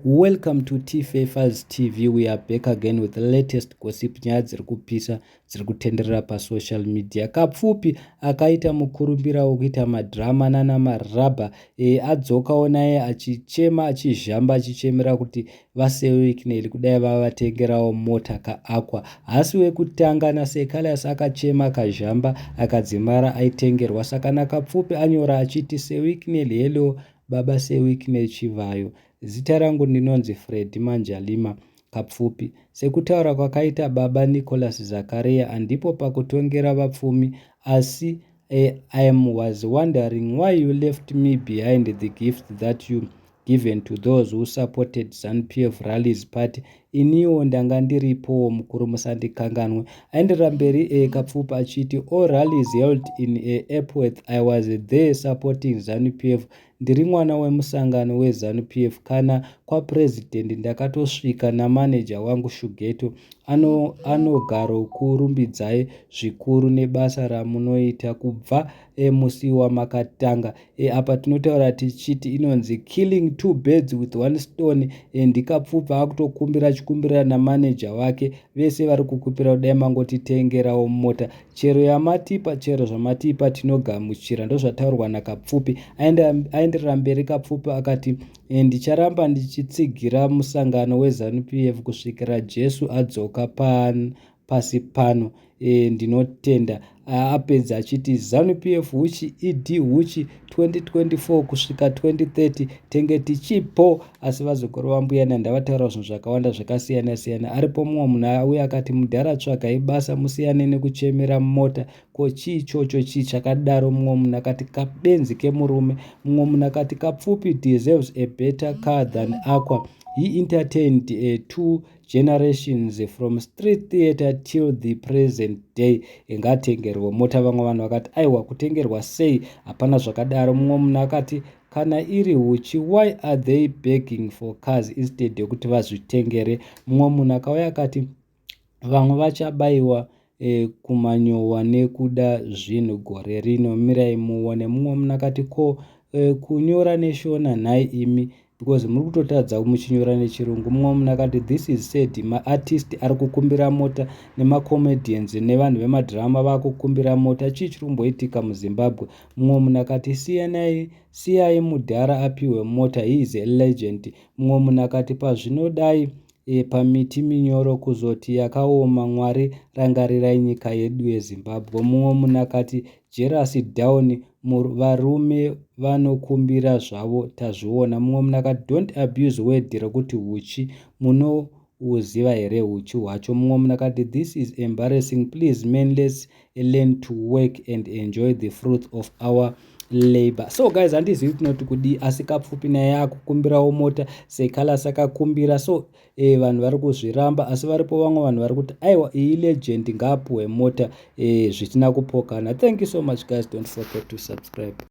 Welcome to Tfa Files TV. We are back again with the latest gossip, nyaya dziri kupisa dziri kutenderera pasocial media. Kapfupi akaita mukurumbira wekuita madhirama nana Marabha adzokawo naye achichema, achizhamba, achichemera kuti vaSir Wicknell kudai vavatengerawo mota kaAqua. Hasi wekutanga, naSir Calas akachema, akazhamba, akadzimara aitengerwa. Saka naKapfupi anyora achiti, "Sir Wicknell, hello baba Sir Wicknell Chivayo. Zita rangu ndinonzi Freddy Manjalima Kapfupi. Sekutaura kwakaita baba Nicholas Zakaria, handipo pakutongera vapfumi, asi I was wondering why you left me behind the gift that you given to those who supported ZANU-PF rallies party. Iniwo ndanga ndiripowo mukuru, musandikanganwe." Aenderera mberi Kapfupi achiti, "All rallies held in Epworth, I was there supporting ZANU-PF. Ndiri mwana wemusangano weZANU-PF. Kana kwapurezidendi ndakatosvika namaneja wangu Shugeto. Anogarokurumbidzai zvikuru nebasa ramunoita kubva musi wamakatanga." Apa tinotaura tichiti inonzi killing two birds with one stone. NdiKapfupi akutokumbira, achikumbirira namaneja wake. Vese vari kukumbira kudai mangotitengerawo mota, chero yamatipa, chero zvamatipa tinogamuchira. Ndozvataurwa naKapfupi. Aenderera mberi Kapfupi akati, "Ndicharamba ndichitsigira musangano weZANU-PF kusvikira Jesu adzoka pasi pano. Ndinotenda." Apedza achiti, "ZANU-PF huchi, ED huchi, 2024 kusvika 2030 tenge tichipo." Asi vazukuru vambuya nandavataura zvinhu zvakawanda zvakasiyana siyana. Aripo mumwe munhu auya akati, "Mudhara, tsvagai basa, musiyane nekuchemera mota. Ko chii ichocho? Chii chakadaro?" Mumwe munhu akati, "Kabenzi kemurume." Mumwe munhu akati, "Kapfupi deserves a better car than Aqua. He entertained two generations from street theatre till the present day. Ngatengerwe mota." Vamwe vanhu vakati, "Aiwa, kutengerwa sei? Hapana zvakadaro." Mumwe munhu akati, "Kana iri huchi, why are they begging for cars instead yekuti vazvitengere?" Mumwe munhu akauya akati, "Vamwe vachabayiwa kumanyowa nekuda zvinhu gore rino, mirai muone." Mumwe munhu akati, "Ko kunyora neShona nhai imi? Because muri kutotadza muchinyora nechirungu." Mumwe munhu akati, "This is sad. Maartist ari kukumbira mota, nemacomedians nevanhu vemadhirama vakukumbira mota. Chii chiri kumboitika muZimbabwe?" Mumwe munhu akati, "Siyanai, siyai mudhara apiwe mota. He is a legend." Mumwe munhu akati, "Pazvinodai pamiti minyoro kuzoti yakaoma. Mwari rangarirai nyika yedu yeZimbabwe." Mumwe munhu akati, "Jealous down, varume vanokumbira zvavo, tazviona." Mumwe munhu akati, "Don't abuse word rekuti huchi. Munouziva here huchi hwacho?" Mumwe munhu akati, "This is embarrassing. Please man, let's learn to work and enjoy the fruits of our labor." So guys, handizivi tinoti kudii, asi Kapfupi naye akukumbirawo mota seCalaz akakumbira. So vanhu vari kuzviramba, asi varipo vamwe vanhu vari kuti, "Aiwa, iyi legend, ngaapuhwe mota zvisina kupokana." Thank you so much guys. Don't forget to subscribe.